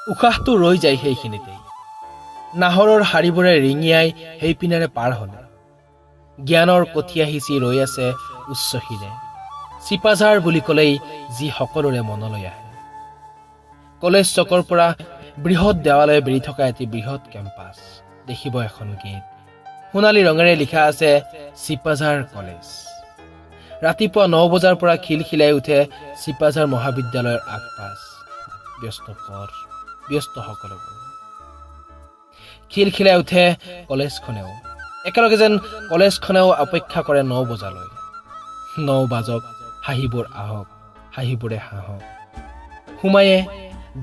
উশাহটো ৰৈ যায় সেইখিনিতেই। নাহৰৰ শাৰীবোৰে ৰিঙিয়াই সেইপিনেৰে পাৰ হ'লে জ্ঞানৰ কঠীয়া সিঁচি ৰৈ আছে উচ্চশিৰে। চিপাঝাৰ বুলি ক'লেই যি সকলোৰে মনলৈ আহে, কলেজ চকৰ পৰা বৃহৎ দেৱালয়ে বেৰি থকা এটি বৃহৎ কেম্পাছ। দেখিব এখন গেট, সোণালী ৰঙেৰে লিখা আছে চিপাঝাৰ কলেজ। ৰাতিপুৱা 9 বজাৰ পৰা খিলখিলাই উঠে চিপাঝাৰ মহাবিদ্যালয়ৰ আগপাছ। ব্যস্ত পথ, ব্যস্ত সকলোবোৰ। খিলখিলাই উঠে কলেজখনেও একেলগে, যেন কলেজখনেও অপেক্ষা কৰে 9 বজালৈ। 9 বাজক, হাঁহিবোৰ আহক, হাঁহিবোৰে হাঁহক। সোমায়ে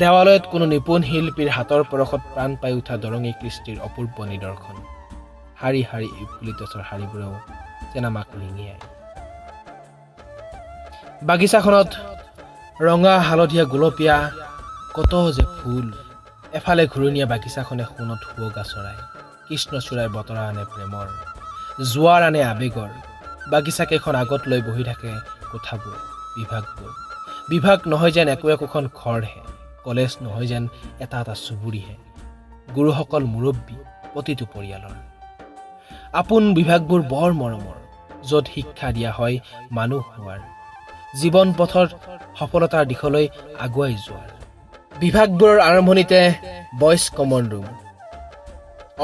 দেৱালয়ত কোনো নিপুণ শিল্পীৰ হাতৰ পৰশত প্ৰাণ পাই উঠা দৰঙী কৃষ্টিৰ অপূৰ্ব নিদৰ্শন। শাৰী শাৰী ইউকেলিপ্টাছৰ শাৰীবোৰেও যেন আমাক ৰিঙিয়ায়। বাগিচাখনত ৰঙা, হালধীয়া, গোলপীয়া কত যে ফুল! এফালে ঘূৰণীয়া বাগিচাখনে সোণত সুৱগা চৰায়। কৃষ্ণচূড়াই বতৰা আনে প্ৰেমৰ, জোৱাৰ আনে আৱেগৰ। বাগিচাকেইখন আগত লৈ বহি থাকে কোঠাবোৰ, বিভাগবোৰ। বিভাগ নহয় যেন একো একোখন ঘৰহে, কলেজ নহয় যেন এটা এটা চুবুৰীহে। গুৰুসকল মুৰব্বী প্ৰতিটো পৰিয়ালৰ। আপোন বিভাগবোৰ বৰ মৰমৰ, য'ত শিক্ষা দিয়া হয় মানুহ হোৱাৰ, জীৱন পথত সফলতাৰ দিশলৈ আগুৱাই যোৱাৰ। বিভাগবোৰৰ আৰম্ভণিতে বইজ কমন ৰুম।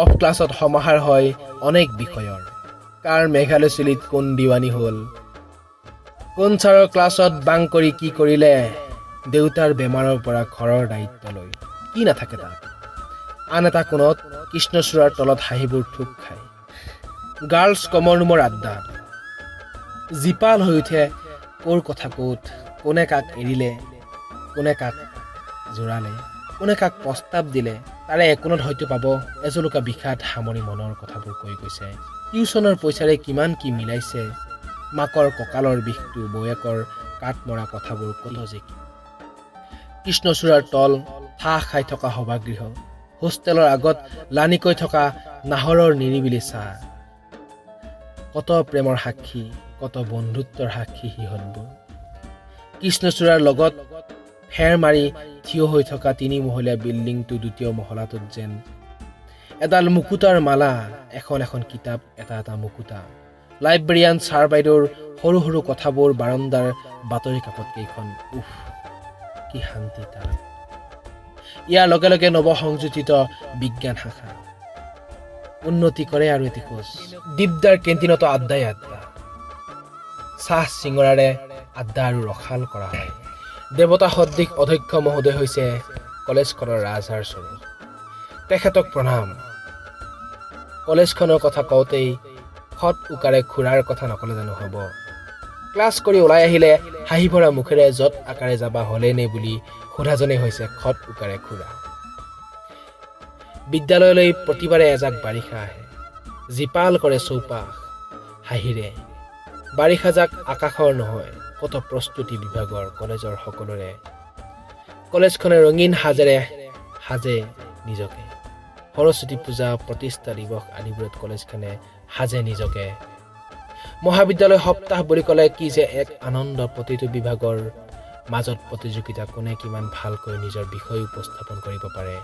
অফ ক্লাছত সমাহাৰ হয় অনেক বিষয়ৰ। কাৰ মেঘালয় চুলিত কোন দিৱানী হ'ল, কোন ছাৰৰ ক্লাছত বাং কৰি কি কৰিলে, দেউতাৰ বেমাৰৰ পৰা ঘৰৰ দায়িত্ব লৈ কি নাথাকে তাত। আন এটা কোণত কৃষ্ণচূড়াৰ তলত হাঁহিবোৰ থোপ খায়। গাৰ্লছ কমন ৰুমৰ আড্ডা জীপাল হৈ উঠে। ক'ৰ কথা ক'ত, কোনে কাক এৰিলে, কোনে কাক জোৰালে, কোনে কাক প্ৰস্তাৱ দিলে, তাৰে একোণত হয়তো পাব এজোলোকা বিষাদ সামৰি মনৰ কথাবোৰ কৈ গৈছে। টিউচনৰ পইচাৰে কিমান কি মিলাইছে, মাকৰ কঁকালৰ বিষটো, বৌয়েকৰ কাঠ মৰা কথাবোৰ, কত যে কি! কৃষ্ণচূড়াৰ তল ঠাহ খাই থকা সভাগৃহ, হোষ্টেলৰ আগত লানিকৈ থকা নাহৰৰ নিৰিবিলি ছাঁ, কত প্ৰেমৰ সাক্ষী, কত বন্ধুত্বৰ সাক্ষী সিহঁতবোৰ। কৃষ্ণচূড়াৰ লগত ফেৰ মাৰি থিয় হৈ থকা তিনিমহলীয়া বিল্ডিংটো দ্বিতীয় মহলাটোত যেন এডাল মুকুতাৰ মালা। এখন এখন কিতাপ এটা এটা মুকুতা। লাইব্ৰেৰিয়ান ছাৰ বাইদেউৰ সৰু সৰু কথাবোৰ, বাৰাণ্ডাৰ বাতৰি কাকতকেইখন, উফ, কি শান্তি তাত! ইয়াৰ লগে লগে নৱসংযোজিত বিজ্ঞান শাখা উন্নতি কৰে আৰু এটি খোজ। দীপদাৰ কেণ্টিনতো আড্ডাই আড্ডা। চাহ চিঙৰাৰে আড্ডা আৰু ৰসাল কৰা হয়। দেৱতা সদৃশ অধ্যক্ষ মহোদয় হৈছে কলেজখনৰ ৰাজহাড় স্বৰূপ। তেখেতক প্ৰণাম। কলেজখনৰ কথা কওঁতেই সৎ উকাৰে খুৰাৰ কথা নক'লে জানো হ'ব? ক্লাছ কৰি ওলাই আহিলে হাঁহি ভৰা মুখেৰে য'ত আকাৰে যাবা হ'লে নে বুলি সোধাজনেই হৈছে খত উকাৰে খুৰা। বিদ্যালয়লৈ প্ৰতিবাৰে এজাক বাৰিষা আহে, জীপাল কৰে চৌপাশ হাঁহিৰে। বাৰিষাজাক আকাশৰ নহয়, কত প্ৰস্তুতি বিভাগৰ, কলেজৰ সকলোৰে। কলেজখনে ৰঙীন সাজেৰে সাজে নিজকে। সৰস্বতী পূজা, প্ৰতিষ্ঠা দিৱস আদিবোৰত কলেজখনে সাজে নিজকে। মহাবিদ্যালয় সপ্তাহ বুলি ক'লে কি যে এক আনন্দ! প্ৰতিটো বিভাগৰ মাজত প্ৰতিযোগিতা, কোনে কিমান ভালকৈ নিজৰ বিষয় উপস্থাপন কৰিব পাৰে।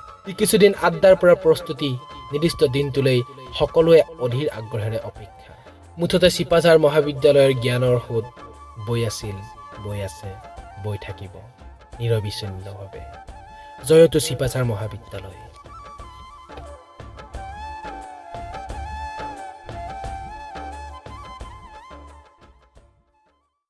কিছুদিন আড্ডাৰ পৰা প্ৰস্তুতি, নিৰ্দিষ্ট দিনটোলৈ সকলোৱে অধীৰ আগ্ৰহেৰে অপেক্ষা। মুঠতে চিপাঝাৰ মহাবিদ্যালয়ৰ জ্ঞানৰ সোঁত বৈ আছিল, বৈ আছে, বৈ থাকিব নিৰবিচ্ছিন্নভাৱে। জয়তু চিপাঝাৰ মহাবিদ্যালয়।